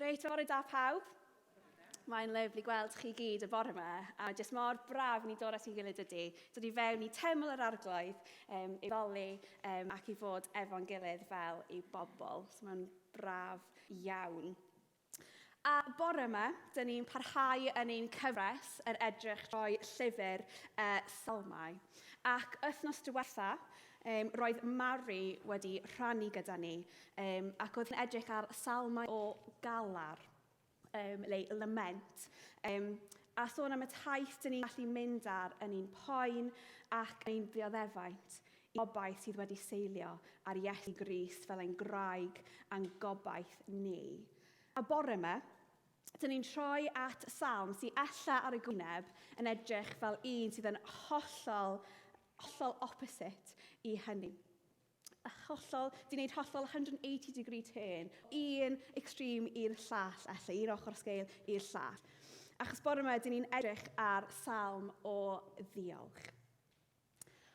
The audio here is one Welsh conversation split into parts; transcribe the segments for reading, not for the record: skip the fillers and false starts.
Reit, bore da pawb. Mae'n lyfli gweld chi gyd y bore yma, a jyst mor braf i ni dod at ein gilydd ydy, dod i fewn i teml yr arglwydd, um, i ddoli um, ac i fod efo'n gilydd fel i bobl. So mae'n braf iawn. A bore yma, dyn ni'n parhau yn ein cyfres yr edrych drwy llyfr uh, Salmau. Ac wythnos diwetha, um, roedd Mari wedi rhannu gyda ni, um, ac oedd yn edrych ar salmau o galar, um, neu lament, um, a sôn am y taith dyn ni'n gallu mynd ar yn ein poen ac yn ein dioddefaint i gobaith sydd wedi seilio ar Iesu Grist fel ein graig a'n gobaith ni. A bore yma, dyn ni'n troi at salm sydd ella ar y gwyneb yn edrych fel un sydd yn hollol, hollol opposite i hynny. A hollol, di wneud hollol 180 degree turn, un extreme i'r llall, ella, un ochr sgêl i'r llall. Achos bore yma, dyn ni'n edrych ar salm o ddiolch.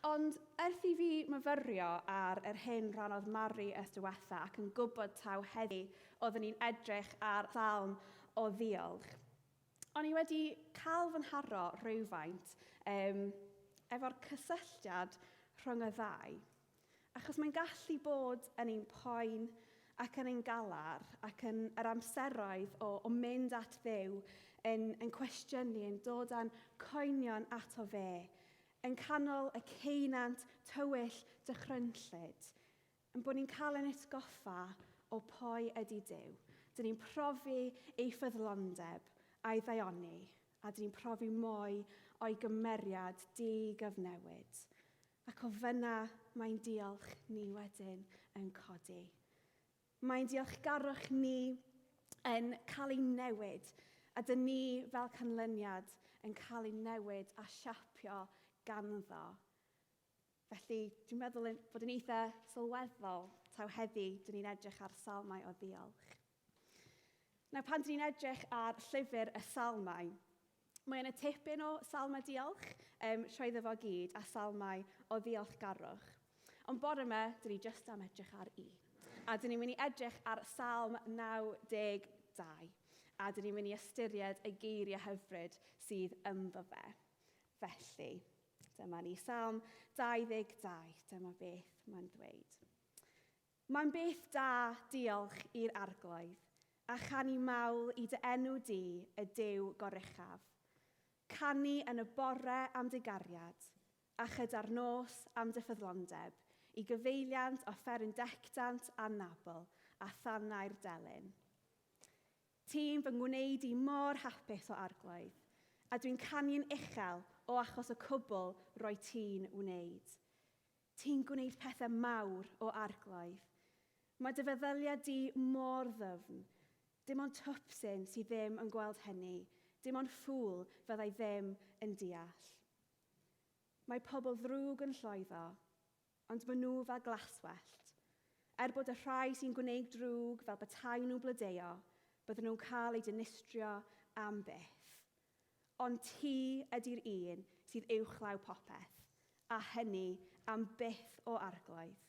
Ond ers i fi myfyrio ar yr hyn rannodd Mari ers diwetha ac yn gwybod taw heddi oeddwn i'n edrych ar salm o ddiolch, o'n i wedi cael fy nharo rhywfaint um, efo'r cysylltiad rhwng y ddau. Achos mae'n gallu bod yn ein poen ac yn ein galar ac yn yr amseroedd o, o mynd at Dduw yn, yn cwestiynu, yn dod â'n coenion ato fe, Yn canol y ceunant tywyll dychrynllyd, yn bod ni'n cael ein atgoffa o pwy ydy Duw. Dyn ni'n profi ei ffyddlondeb a'i ddaioni, a dyn ni'n profi mwy o'i gymeriad di-gyfnewid. Ac o fyna mae'n diolch ni wedyn yn codi. Mae'n diolchgarwch ni yn cael ei newid, a dyn ni fel canlyniad yn cael ei newid a siapio ganddo. Felly, dwi'n meddwl bod yn eitha sylweddol taw heddi dyn ni'n edrych ar salmau o ddiolch. Nawr, pan dyn ni'n edrych ar llyfr y salmau, mae yna tipyn o salmau diolch um, trwyddo fo gyd a salmau o ddiolchgarwch. Ond bore yma, dyn ni jyst am edrych ar un. A dyn ni'n mynd i edrych ar Salm 92. A dyn ni'n mynd i ystyried y geiriau hyfryd sydd ynddo fe. Felly, dyma ni Salm 22. Dyma beth mae'n dweud. Mae'n beth da diolch i'r Arglwydd, a chanu mawl i dy enw di, y Duw goruchaf. Canu yn y bore am dy gariad, a chyda'r nos am dy ffyddlondeb, i gyfeiliant offeryn dectant a nabl, a thanau'r delyn. Ti'n fy ngwneud i mor hapus o Arglwydd, a dwi'n canu'n uchel o achos y cwbl roi ti'n wneud. Ti'n gwneud pethau mawr, o Arglwydd. Mae dy feddyliau di mor ddyfn. Dim ond twpsyn sydd ddim yn gweld hynny, dim ond ffŵl fyddai ddim yn deall. Mae pobl ddrwg yn llwyddo, ond maen nhw fel glaswellt. Er bod y rhai sy'n gwneud drwg fel petai nhw'n blodeuo, bydden nhw'n cael eu dinistrio am byth. Ond ti ydy'r un sydd uwchlaw popeth, a hynny am byth o Arglwydd.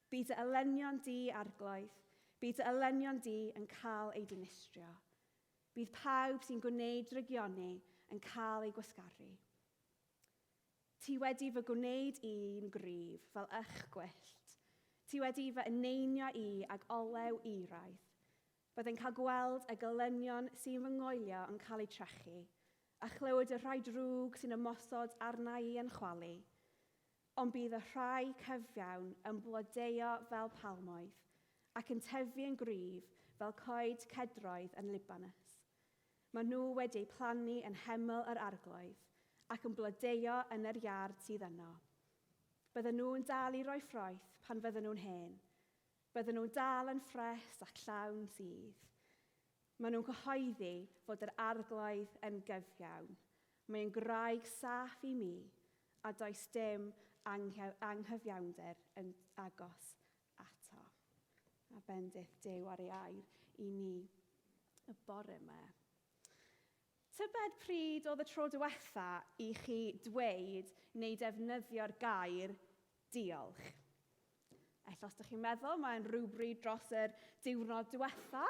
Bydd dy elynion di, Arglwydd, bydd dy elynion di yn cael eu dinistrio. Bydd pawb sy'n gwneud drygioni yn cael eu gwasgaru. Ti wedi fy gwneud i'n gryf fel ych gwyllt. Ti wedi fy eneinio i ag olew euraidd. Byddai'n cael gweld y gelynion sy'n fy ngoelio yn cael eu trechu, a chlywed y rhai drwg sy'n ymosod arna i yn chwalu. Ond bydd y rhai cyfiawn yn blodeuo fel palmoedd, ac yn tyfu yn gryf fel coed cedroedd yn Libanus. Maen nhw wedi eu plannu yn nheml yr Arglwydd, ac yn blodeuo yn yr iard sydd yno. Bydden nhw'n dal i roi ffrwyth pan fydden nhw'n hen, Bydden nhw'n dal yn ffres ac llawn sudd. Maen nhw'n cyhoeddi fod yr Arglwydd yn gyfiawn. Mae yn graig saff i mi, a does dim anghyfiawnder yn agos ato. A bendith Duw ar ei air i ni y bore yma. Tybed pryd oedd y tro diwetha i chi dweud neu defnyddio'r gair diolch? Ella os ydych chi'n meddwl, mae'n rhywbryd dros yr diwrnod diwetha.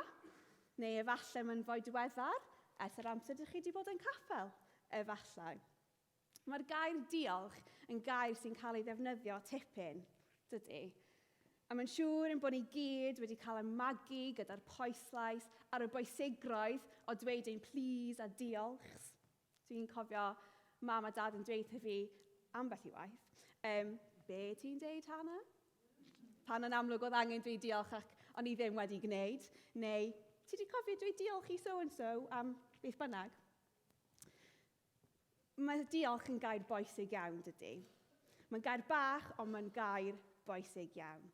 Neu efallai mae'n fwy diweddar, ers yr amser ydych chi wedi bod yn capel, efallai. Mae'r gair diolch yn gair sy'n cael ei ddefnyddio tipyn, dydy? A mae'n siŵr ein bod ni gyd wedi cael ein magu gyda'r poeslais ar y bwysigrwydd o dweud ein please a diolchs. Dwi'n cofio mam a dad yn dweud wrtho fi ambell i waith, um, be ti'n deud, Hannah? Pan yn amlwg oedd angen dweud diolch ac o'n i ddim wedi gwneud. Neu, ti wedi cofio dweud diolch i so-and-so am beth bynnag? Mae diolch yn gair bwysig iawn, dydy. Mae'n gair bach, ond mae'n gair bwysig iawn.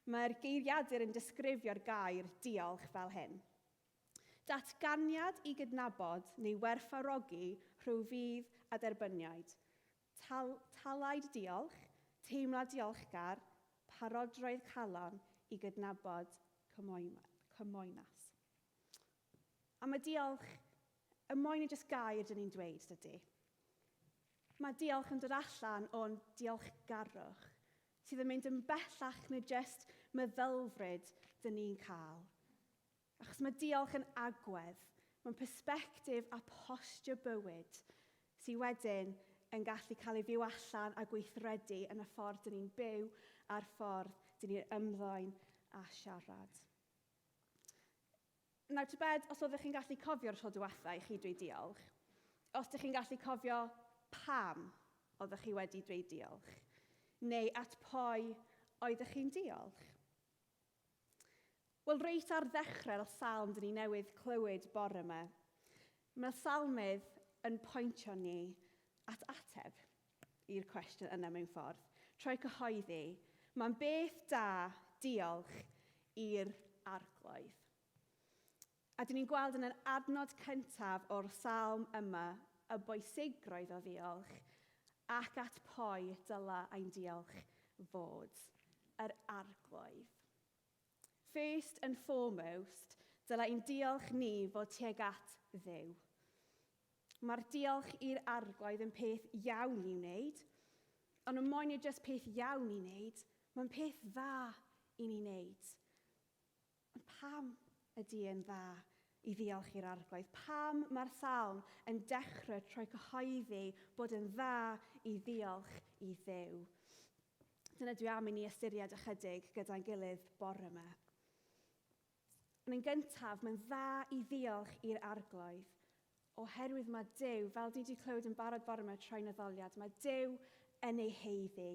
Mae'r geiriadur yn disgrifio'r gair diolch fel hyn. Datganiad i gydnabod neu werthfawrogi rhyw fudd a derbyniaid. Tal, talaid diolch, teimlad diolchgar, parodrwydd calon i gydnabod cymoenas. A mae diolch y moyn i jyst gair dyn ni'n dweud, dydy. Mae diolch yn dod allan o'n diolchgarwch, sydd yn mynd yn bellach na jyst meddylfryd dyn ni'n cael. Achos mae diolch yn agwedd, mae'n perspectif a posture bywyd sydd wedyn yn gallu cael ei fyw allan a gweithredu yn y ffordd dyn ni'n byw a'r ffordd dyn ni'n ymddwyn a siarad. Nawr, tybed os oeddech chi'n gallu cofio'r tro diwetha i chi dweud diolch? Os ydych chi'n gallu cofio pam oeddech chi wedi dweud diolch? Neu at pwy oeddech chi'n diolch? Wel, reit ar ddechrau'r salm dyn ni newydd clywed bore yma, mae'r salmydd yn pwyntio ni at ateb i'r cwestiwn yna mewn ffordd. Trwy cyhoeddi, mae'n beth da diolch i'r arglwydd. A dyn ni'n gweld yn yr adnod cyntaf o'r salm yma y bwysigrwydd o ddiolch ac at pwy dyla ein diolch fod, yr arglwydd. First and foremost, dyla ein diolch ni fod tuag at Dduw. Mae'r diolch i'r arglwydd yn peth iawn i'w wneud, ond yn moyn i jyst peth iawn i wneud, mae'n peth dda i ni wneud. Ond pam ydy e'n dda i ddiolch i'r arglwydd? Pam mae'r salm yn dechrau trwy cyhoeddi bod yn dda i ddiolch i Dduw? Dyna dwi am i ni ystyried ychydig gyda'n gilydd bore yma. Ond yn gyntaf, mae'n dda i ddiolch i'r arglwydd, oherwydd mae Duw, fel dwi wedi clywed yn barod bore yma trwy addoliad, mae Duw yn ei haeddu.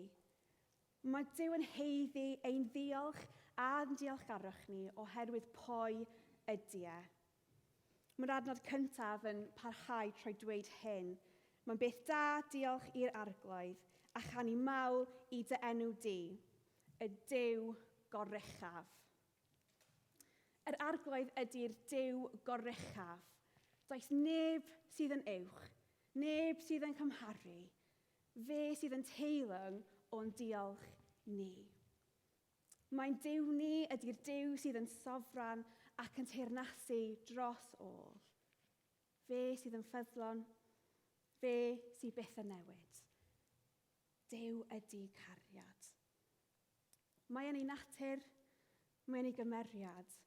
Mae Duw yn haeddu ein ddiolch a'n diolchgarwch ni oherwydd pwy ydy e. Mae'r adnod cyntaf yn parhau trwy dweud hyn. Mae'n beth da diolch i'r arglwydd a chanu mawl i dy enw di, y Duw goruchaf. Yr arglwydd ydy'r Duw goruchaf. Does neb sydd yn uwch, neb sydd yn cymharu. Fe sydd yn teilwng o'n diolch ni. Mae'n Duw ni ydy'r Duw sydd yn sofran ac yn teyrnasu dros ôl. Fe sydd yn ffyddlon, fe sydd byth yn newid. Duw ydy cariad. Mae yn ei natur, mae yn ei gymeriad.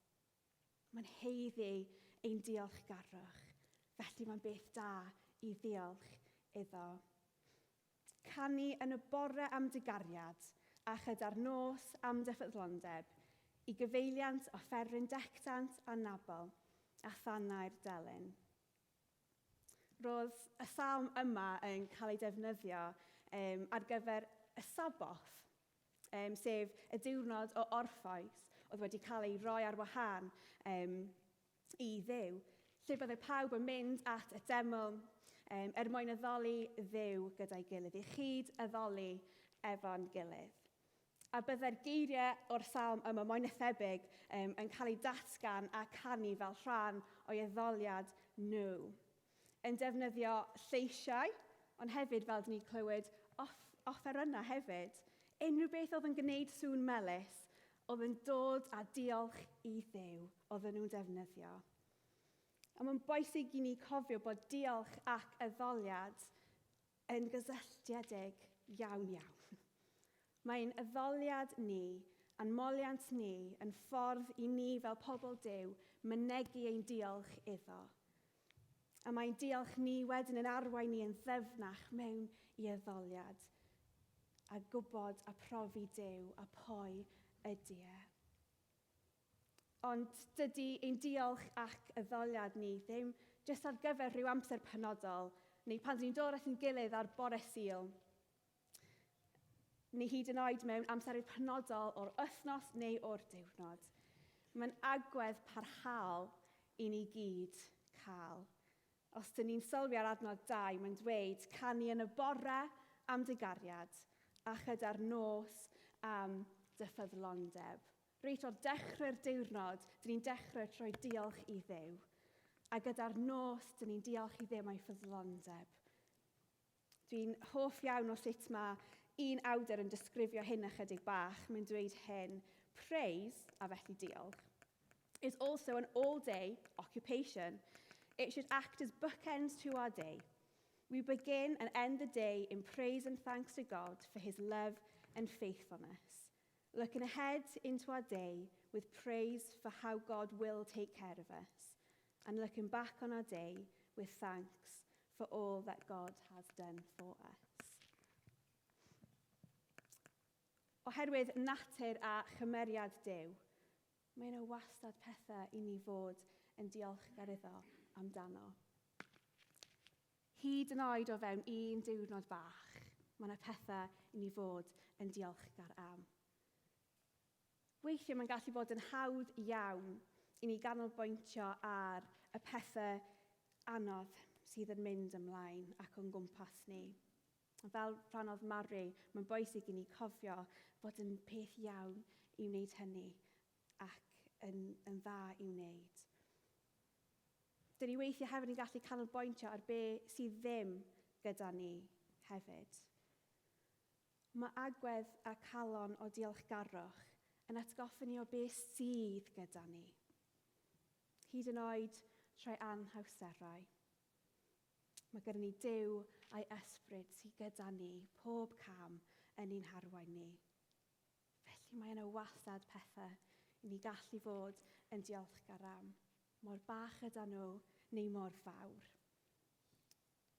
Mae'n haeddu ein diolchgarwch. Felly mae'n beth da i ddiolch iddo. Canu yn y bore am dy gariad a chyda'r nos am dy ffyddlondeb, i gyfeiliant offeryn dectant a nabol a thanau'r delyn. Roedd y salm yma yn cael ei defnyddio um, ar gyfer y Saboth, um, sef y diwrnod o orffwys oedd wedi cael ei roi ar wahân um, i Dduw, lle byddai pawb yn mynd at y deml um, er mwyn addoli Dduw gyda'i gilydd, i chyd addoli efo'n gilydd. A byddai'r geiriau o'r salm yma mwy na thebyg um, yn cael eu datgan a canu fel rhan o'i addoliad nhw. Yn defnyddio lleisiau, ond hefyd, fel dyn ni clywed, off, offerynnau hefyd. Unrhyw beth oedd yn gwneud sŵn melys, oedd yn dod â diolch i Dduw, oedden nhw'n defnyddio. A mae'n bwysig i ni cofio bod diolch ac addoliad yn gysylltiedig iawn iawn. Mae'n addoliad ni a'n moliant ni yn ffordd i ni fel pobl Duw mynegi ein diolch iddo. A mae'n diolch ni wedyn yn arwain ni yn ddyfnach mewn i addoliad a gwybod a profi Duw a pwy ydy e. Ond dydy ein diolch ac addoliad ni ddim jyst ar gyfer rhyw amser penodol, neu pan dyn ni'n dod at ein gilydd ar bore Sul, neu hyd yn oed mewn amseroedd penodol o'r wythnos neu o'r diwrnod. Mae'n agwedd parhaol i ni gyd cael. Os dyn ni'n sylwi ar adnod 2, mae'n dweud canu yn y bore am dy gariad a chyda'r nos am dy ffyddlondeb. Reit o'r dechrau'r diwrnod, dyn ni'n dechrau trwy diolch i Dduw. A gyda'r nos, dyn ni'n diolch i Dduw am ei ffyddlondeb. Dwi'n hoff iawn o sut mae un awdur yn disgrifio hyn ychydig bach. Mae'n dweud hyn, praise, a felly diolch, is also an all-day occupation. It should act as bookends to our day. We begin and end the day in praise and thanks to God for his love and faithfulness. Looking ahead into our day with praise for how God will take care of us, and looking back on our day with thanks for all that God has done for us. Oherwydd natur a chymeriad Duw, mae yna wastad pethau i ni fod yn diolchgar iddo amdano. Hyd yn oed o fewn un diwrnod bach, mae yna pethau i ni fod yn diolchgar am. Weithiau mae'n gallu bod yn hawdd iawn i ni ganolbwyntio ar y pethau anodd sydd yn mynd ymlaen ac o'n gwmpas ni. Fel rhannodd Mari, mae'n bwysig i ni cofio bod yn peth iawn i wneud hynny ac yn dda i wneud. Dyn ni weithiau hefyd yn gallu canolbwyntio ar be sydd ddim gyda ni hefyd. Mae agwedd a calon o diolchgarwch yn atgoffa ni o be sydd gyda ni. Hyd yn oed trwy anhawsterau. Mae gyda ni Duw a'i ysbryd sydd gyda ni pob cam yn ein harwain ni. Felly mae yna wastad pethau i ni gallu fod yn diolchgar am. Mor bach yda nhw neu mor fawr.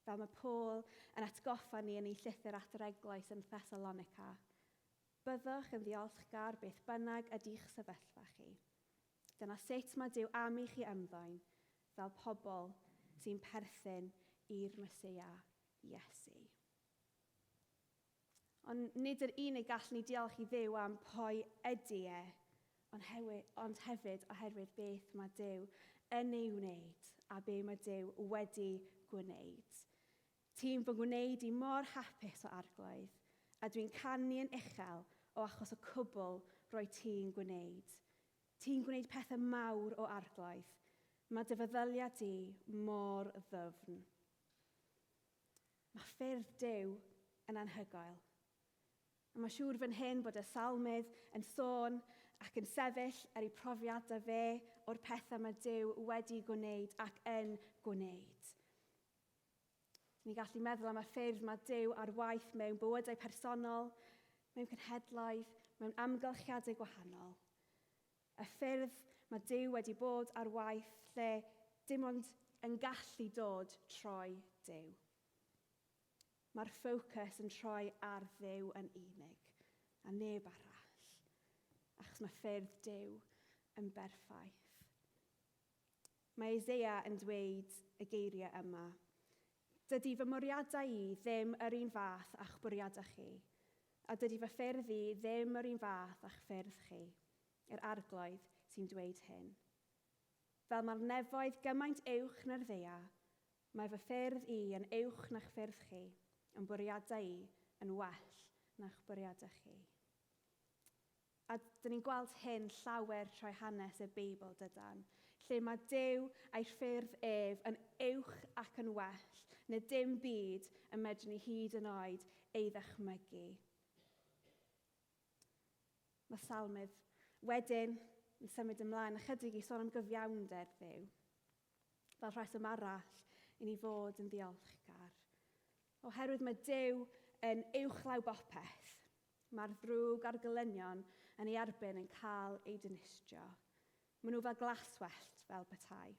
Fel mae Paul yn atgoffa ni yn ei llythyr at yr eglwys yn Thessalonica. Byddwch yn ddiolchgar beth bynnag ydy'ch sefyllfa chi. Dyna sut mae Duw am i chi ymddwyn fel pobl sy'n perthyn i'r Meseia Iesu. Ond nid yr unig gallwn ni diolch i Dduw am pwy ydy e, ond hefyd oherwydd beth mae Duw yn ei wneud a be mae Duw wedi gwneud. Ti'n fy ngwneud i mor hapus o Arglwydd, a dwi'n canu yn uchel o achos y cwbl roi ti'n gwneud. Ti'n gwneud pethau mawr o Arglwydd. Mae dy feddyliau di mor ddyfn. Mae ffyrdd Duw yn anhygoel. A mae siŵr fan hyn bod y salmydd yn sôn ac yn sefyll ar ei profiadau fe o'r pethau mae Duw wedi gwneud ac yn gwneud. Ni'n gallu meddwl am y ffyrdd mae Duw ar waith mewn bywydau personol, mewn cenhedloedd, mewn amgylchiadau gwahanol. Y ffyrdd mae Duw wedi bod ar waith lle dim ond yn gallu dod troi Duw. Mae'r ffocws yn troi ar Dduw yn unig, a neb arall, achos mae ffyrdd Duw yn berffaith. Mae Isaiah yn dweud y geiriau yma. Dydy fy mwriadau i ddim yr un fath a'ch bwriadau chi, a dydy fy ffyrdd i ddim yr un fath a'ch ffyrdd chi, yr Arglwydd sy'n dweud hyn. Fel mae'r nefoedd gymaint uwch na'r ddaear, mae fy ffyrdd i yn uwch na'ch ffyrdd chi, yn bwriadau i yn well na'ch bwriadau chi. A dyn ni'n gweld hyn llawer trwy hanes y Beibl dydan, lle mae Duw a'i ffyrdd ef yn uwch ac yn well na dim byd y medrwn ni hyd yn oed ei ddychmygu. Mae salmydd wedyn yn symud ymlaen ychydig i sôn am gyfiawnder Dduw. Fel rheswm arall i ni fod yn ddiolchgar. Oherwydd mae Duw yn uwchlaw bopeth, mae'r ddrwg a'r gelynion yn ei erbyn yn cael ei dinistrio. Maen nhw fel glaswellt fel petai.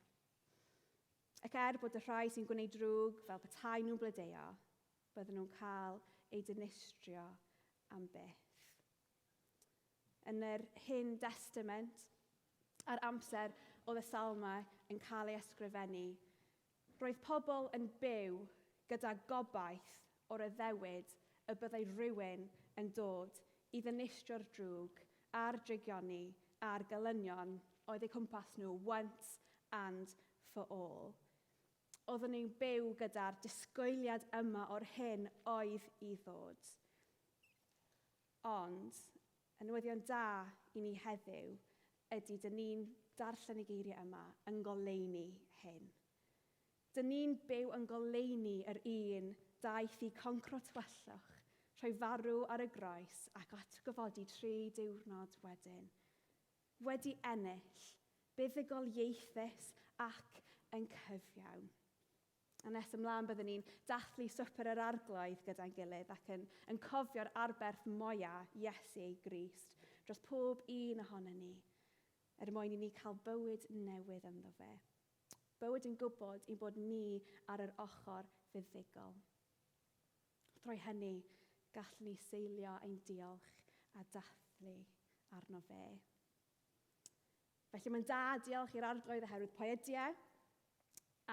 Ac er bod y rhai sy'n gwneud drwg fel petai nhw'n blodeuo, bydden nhw'n cael eu dinistrio am byth. Yn yr Hen Destament, a'r amser oedd y salmau yn cael ei ysgrifennu, roedd pobl yn byw gyda gobaith o'r addewid y byddai rhywun yn dod i ddinistrio'r drwg a'r drygioni a'r gelynion oedd eu cwmpas nhw once and for all. Oedden nhw'n byw gyda'r disgwyliad yma o'r hyn oedd i ddod. Ond, y newyddion da i ni heddiw ydy dyn ni'n darllen y geiriau yma yng ngoleuni hyn. Dyn ni'n byw yng ngoleuni yr un daeth i concro tywyllwch, trwy farw ar y groes ac atgyfodi tri diwrnod wedyn. Wedi ennill, buddugoliaethus ac yn cyfiawn. A nes ymlaen byddwn ni'n dathlu Swper yr Arglwydd gyda'n gilydd ac yn, yn cofio'r arberth moia Iesu Grist dros pob un ohonon ni, er mwyn i ni cael bywyd newydd ynddo fe. Bywyd yn gwybod ein bod ni ar yr ochr fuddugol. Drwy hynny, gallwn ni seilio ein diolch a dathlu arno fe. Felly mae'n da diolch i'r Arglwydd oherwydd pwy ydy e,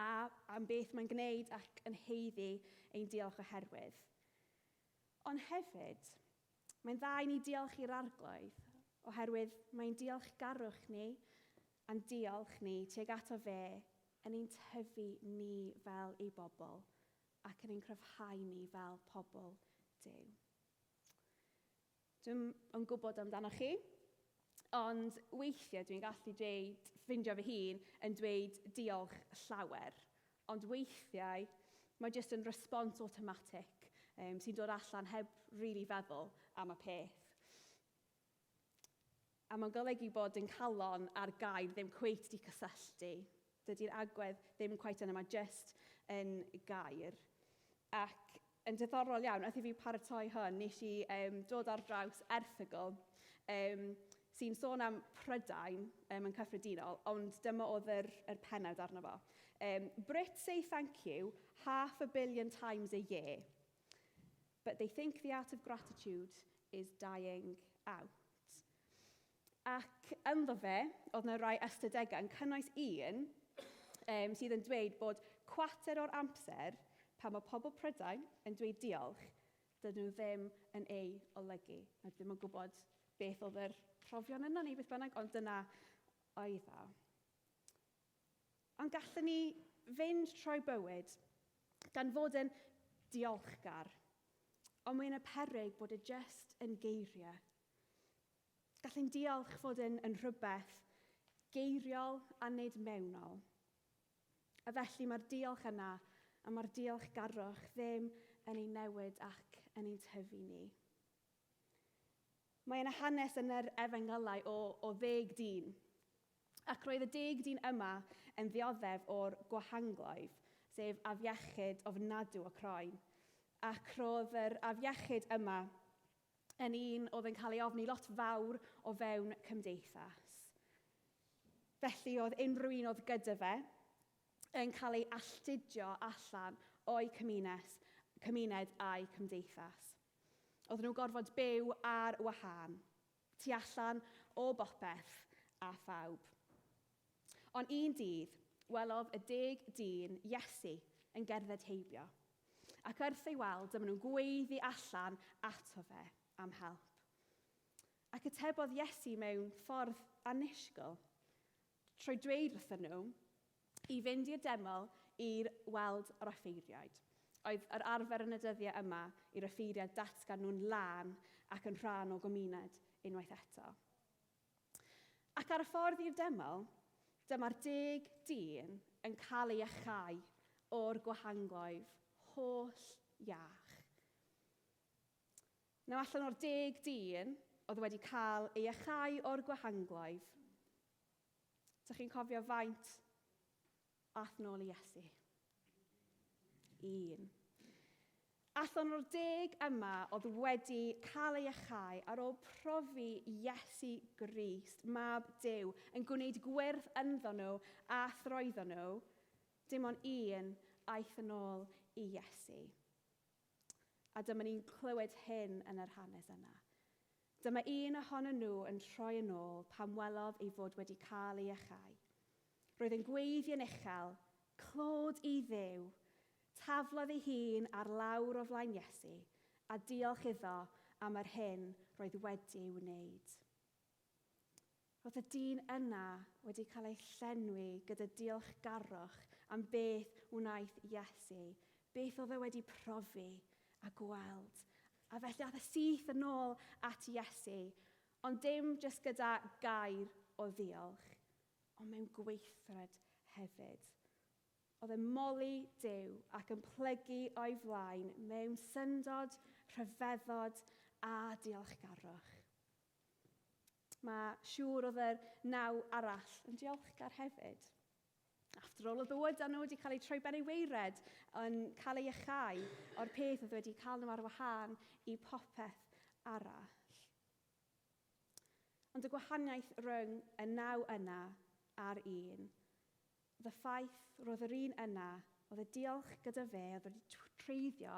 a am beth mae'n gwneud ac yn heiddi ein diolch oherwydd. Ond hefyd, mae'n dda i ni diolch i'r Arglwydd oherwydd mae'n diolchgarwch ni a'n diolch ni tuag ato fe yn ein tyfu ni fel ei bobl ac yn ein cryfhau ni fel pobl Duw. Dwi'm yn gwybod amdanoch chi, ond weithiau dwi'n gallu dweud, ffindio fy hun yn dweud diolch llawer. Ond weithiau mae jyst yn response automatic um, sy'n dod allan heb really feddwl am y peth. A mae'n golygu bod yn calon a'r gair ddim cweit di cysylltu. Dydy'r agwedd ddim cweit yna, mae jyst yn gair. Ac yn diddorol iawn, wrth i fi paratoi hwn, nes i um, dod ar draws erthygl um, sy'n sôn am Prydain um, yn cyffredinol, ond dyma oedd yr, yr pennawd arno fo. Um, Brits say thank you half a billion times a year, but they think the art of gratitude is dying out. Ac ynddo fe, oedd yna rai ystadegau yn cynnwys un um, sydd yn dweud bod cwater o'r amser pan mae pobl Prydain yn dweud diolch, dydyn nhw ddim yn ei olygu. A ddim yn gwybod beth oedd yr profion yna neu beth bynnag, ond dyna oedd o. Ond gallwn ni fynd trwy bywyd gan fod yn diolchgar, ond mae yna peryg bod e jyst yn geiriau. Gall ein diolch fod yn, yn rhywbeth geiriol a nid mewnol. A felly mae'r diolch yna a mae'r diolchgarwch ddim yn ei newid ac yn ein tyfu ni. Mae yna hanes yn yr efengylau o, o ddeg dyn. Ac roedd y deg dyn yma yn ddioddef o'r gwahangloedd, sef afiechyd ofnadw o croen. Ac roedd yr afiechyd yma yn un oedd yn cael ei ofni lot fawr o fewn cymdeithas. Felly oedd unrhyw un oedd gyda fe yn cael ei alltudio allan o'i cymuned, cymuned a'i cymdeithas. Oedden nhw'n gorfod byw ar wahân, tu allan o bopeth a phawb. Ond un dydd, welodd y deg dyn Iesu yn gerdded heibio. Ac wrth ei weld, dyma nhw'n gweiddi allan ato fe am help. Ac atebodd Iesu mewn ffordd annisgwyl, trwy dweud wrthyn nhw i fynd i'r deml i'r weld yr offeiriaid. Oedd yr arfer yn y dyddiau yma i'r offeiriaid datgan nhw'n lân ac yn rhan o gymuned unwaith eto. Ac ar y ffordd i'r deml, dyma'r deg dyn yn cael ei iachau o'r gwahangloedd holl iach. Nawr allan o'r deg dyn oedd wedi cael ei iachau o'r gwahangloedd, Dych chi'n cofio faint ath nôl i Iesu? Un. Allan o'r deg yma oedd wedi cael ei iachau ar ôl profi Iesu Grist, Mab Duw, yn gwneud gwyrth ynddo nhw a throeddo nhw, dim ond un aeth yn ôl i Iesu. A dyma ni'n clywed hyn yn yr hanes yna. Dyma un ohonyn nhw yn troi yn ôl pan welodd ei fod wedi cael ei iachau. Roedd yn gweiddi yn uchel, Clod i Dduw! Taflodd ei hun ar lawr o flaen Iesu a diolch iddo am yr hyn roedd wedi ei wneud. Roedd y dyn yna wedi cael ei llenwi gyda diolchgarwch am beth wnaeth Iesu, beth oedd e wedi profi a gweld. A felly aeth e syth yn ôl at Iesu, ond dim jyst gyda gair o ddiolch, ond mewn gweithred hefyd. Oedd e'n moli Duw ac yn plygu o'i flaen mewn syndod, rhyfeddod a diolchgarwch. Mae siŵr oedd yr naw arall yn diolchgar hefyd. After all, oedd bywydau nhw wedi cael eu troi ben ei weired yn cael ei iachau o'r peth oedd wedi cael nhw ar wahân i popeth arall. Ond y gwahaniaeth rhwng y naw yna a'r un, oedd y ffaith roedd yr un yna, oedd y diolch gyda fe, oedd wedi treiddio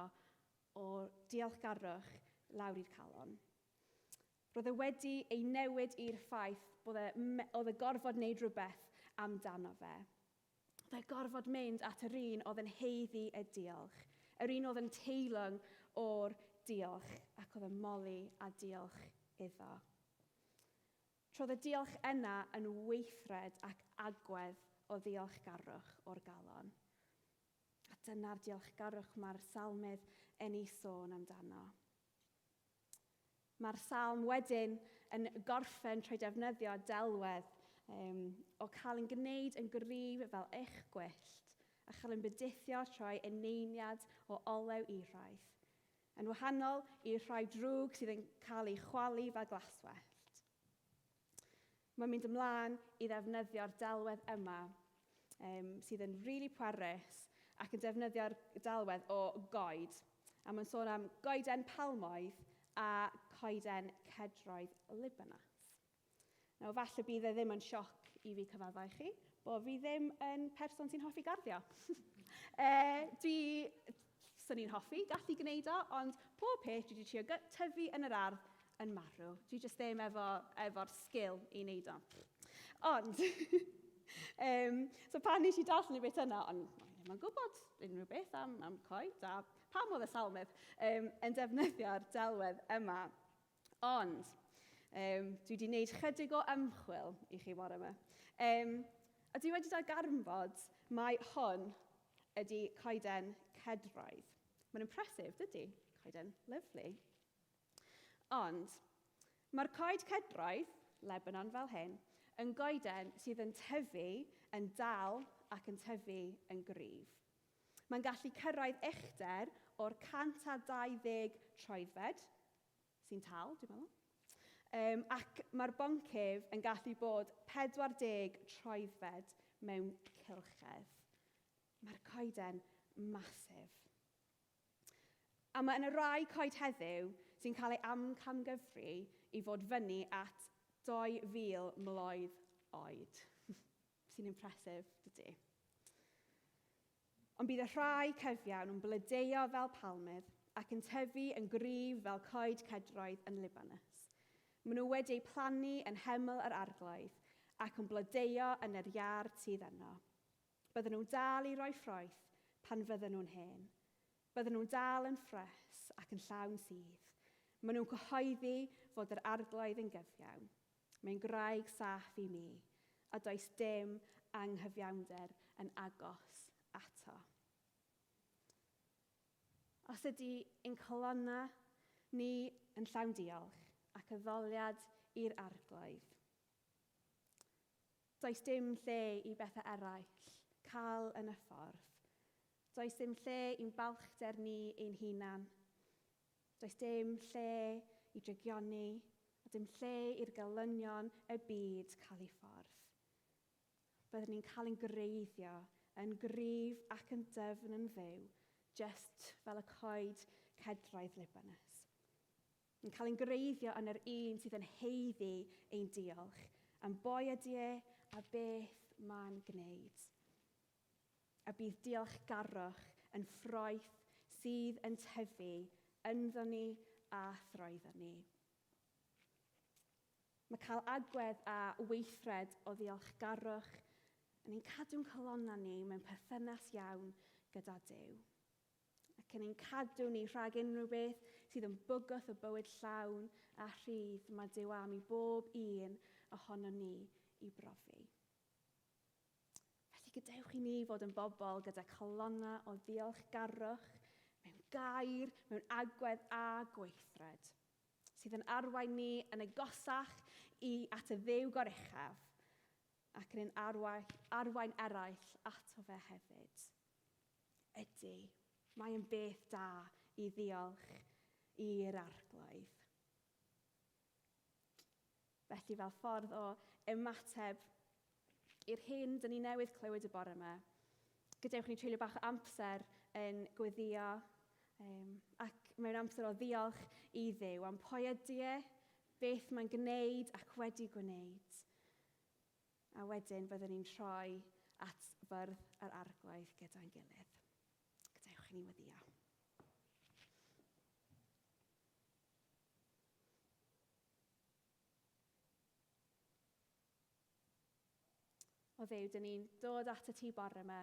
o diolchgarwch lawr i'r calon. Roedd e wedi ei newid i'r ffaith bod e, oedd e gorfod wneud rhywbeth amdano fe. Oedd e gorfod mynd at yr un oedd yn haeddu y diolch, yr un oedd yn teilwng o'r diolch, ac oedd yn moli a diolch iddo. Trodd y diolch yna yn weithred ac agwedd o ddiolchgarwch o'r galon. A dyna'r diolchgarwch mae'r salmydd yn ei sôn amdano. Mae'r salm wedyn yn gorffen trwy defnyddio delwedd o cael yn gwneud yn gryf fel eich gwyllt a chael yn bydithio trwy eneiniad o olew iraith, yn wahanol i'r rhai drwg sydd yn cael eu chwalu fel glaswellt. Mae'n mynd ymlaen i ddefnyddio'r delwedd yma, sydd yn rili really pwerus ac yn defnyddio'r delwedd o goed. A mae'n sôn am goeden palmoedd a coeden cedroedd Libanas. Nawr, falle bydd e ddim yn sioc i fi cyfaddau chi, bod fi ddim yn person sy'n hoffi garddio. Dwi, swn i'n hoffi gallu gwneud o, ond pob peth dwi wedi trio tyfu yn yr ardd yn marw. Dwi jyst ddim efo'r efo sgil i wneud o. Ond, so pan nes i darllen y bit yna, ond o'n i ddim yn gwybod unrhyw beth am coed a pam oedd y salmydd yn defnyddio'r delwedd yma. Ond, dwi wedi gwneud chydig o ymchwil i chi bore yma. A dwi wedi darganfod mai hwn ydy coeden cedroedd. Mae'n impressive, dydy? Coeden lyfli. Ond, mae'r coed cedroedd, Lebanon fel hyn, yn goeden sydd yn tyfu yn dal ac yn tyfu yn gryf. Mae'n gallu cyrraedd uchder o'r 120 troedfed, sy'n tal, dwi'n meddwl. Ac mae'r boncyf yn gallu bod 40 troedfed mewn cylchedd. Mae'r coeden masif. A mae yna rai coed heddiw sy'n cael ei amcangyfri i fod fyny at 2,000 mlwydd oed. Sy'n impressive, dydy? Ond bydd y rhai cyfiawn yn blodeuo fel palmydd ac yn tyfu yn gryf fel coed cedroedd yn Libanus. Maen nhw wedi eu plannu yn nheml yr Arglwydd ac yn blodeuo yn yr iard sydd yno. Bydden nhw'n dal i roi ffrwyth pan fydden nhw'n hen. Bydden nhw'n dal yn ffres ac yn llawn sudd. Maen nhw'n cyhoeddi fod yr Arglwydd yn gyfiawn. Mae'n graig saff i mi, a does dim anghyfiawnder yn agos ato. Os ydy ein colonnau ni yn llawn diolch ac addoliad i'r Arglwydd, Does dim lle i bethau eraill cael yn y ffordd. Does dim lle i'n balchder ni ein hunan. Does dim lle i drygioni, a dim lle i'r gelynion y byd cael ei ffordd. Byddwn ni'n cael ein gwreiddio yn gryf ac yn dyfn yn Dduw, jyst fel y coed Cedraeth Libanus. Yn cael ein greiddio yn yr un sydd yn heiddi ein diolch am boi ydy e a beth mae'n gwneud. A bydd diolchgarwch yn ffroeth sydd yn tyfu ynddo ni a throeddo ni. Mae cael agwedd a weithred o ddiolchgarwch yn ein cadw'n calonnau ni mewn perthynas iawn gyda Duw. Ac yn ein cadw ni rhag unrhyw beth sydd yn bygwth y bywyd llawn a rhydd mae Duw am i bob un ohono ni i brofi. Felly gadewch i ni fod yn bobl gyda calonnau o ddiolchgarwch mewn gair, mewn agwedd a gweithred, sydd yn arwain ni yn agosach i at y Dduw goruchaf ac yn ein arwain, arwain eraill ato fe hefyd. Ydy, mae yn beth da i ddiolch i'r Arglwydd. Felly fel ffordd o ymateb i'r hyn dyn ni newydd clywed y bore yma, gadewch ni treulio bach o amser yn gweddio um, ac mewn amser o ddiolch i Dduw am pwy ydy e, beth mae'n gwneud ac wedi gwneud. A wedyn byddwn ni'n troi at fyrdd yr arglwydd gyda'n gilydd. Gadewch i ni weddio. O Dduw, dyn ni'n dod at y ti bore yma,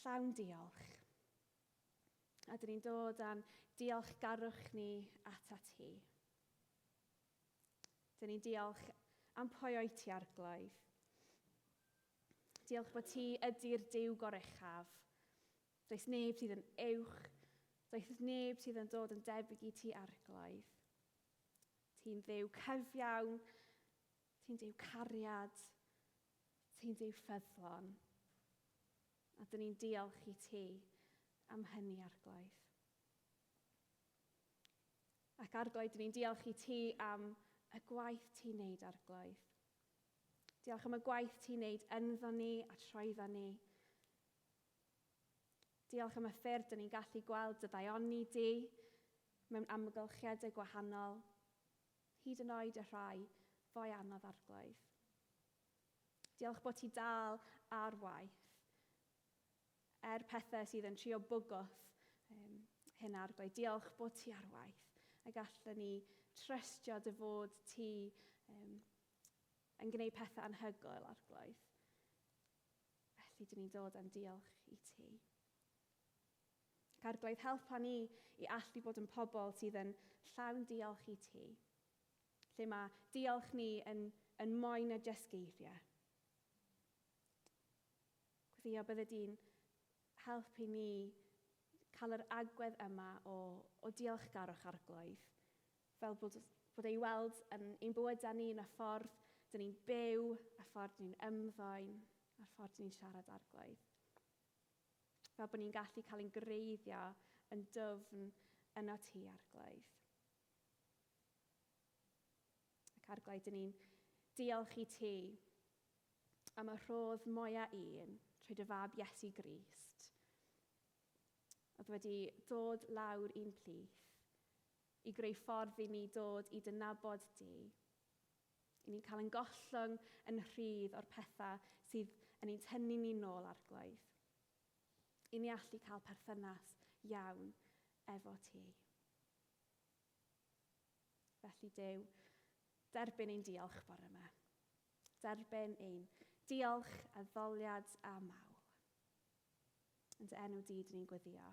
llawn diolch. A dyn ni'n dod â'n diolchgarwch ni at ti. Dyn ni'n diolch am pwy oed ti arglwydd. Diolch bod ti ydy'r Duw goruchaf. Does neb sydd yn uwch, does neb sydd yn dod yn debyg i ti arglwydd. Ti'n ddiw cyfiawn, ti'n ddiw cariad, ti'n ddiw ffyddlon. A dyn ni'n diolch i ti am hynny, Arglwydd. Ac Arglwydd, dyn ni'n diolch i ti am y gwaith ti'n neud, Arglwydd. Diolch am y gwaith ti'n neud ynddo ni a troeddo ni. Diolch am y ffyrdd dyn ni'n gallu gweld dy ddaioni di mewn amgylchiadau gwahanol, hyd yn oed y rhai fwy anodd arglwydd. Diolch bod ti dal ar waith, er pethau sydd yn trio bwgwth um, hyn arglwydd. Diolch bod ti ar waith, a gallwn ni trystio dy fod ti um, yn gwneud pethau anhygoel arglwydd. Felly, dyn ni'n dod â'n diolch i ti. Ac arglwydd, helpa ni i allu bod yn pobl sydd yn llawn diolch i ti. Lle mae diolch ni yn, yn mwy na jyst geiriau. Gweddio bydde di'n helpu ni cael yr agwedd yma o, o diolchgarwch arglwydd. Fel bod, bod ei weld yn ein bywydau ni yn y ffordd dyn ni'n byw, y ffordd dyn ni'n ymddoen, a'r ffordd dyn ni'n siarad arglwydd. Fel bod ni'n gallu cael ein greiddio yn dwfn yno ti arglwydd. Ac arglwydd, dyn ni'n diolch i ti am y rhodd mwyaf un trwy dy fab Iesu Grist. Oedd wedi dod lawr i'n plith i greu ffordd i ni dod i dy nabod di. I ni'n cael yn gollwng yn rhydd o'r pethau sydd yn ein tynnu ni nôl arglwydd. I ni allu cael perthynas iawn efo ti. Felly Duw, derbyn ein diolch bore yma. Derbyn ein diolch, addoliad a mawl. Yn dy enw di, dyn ni'n gweddio.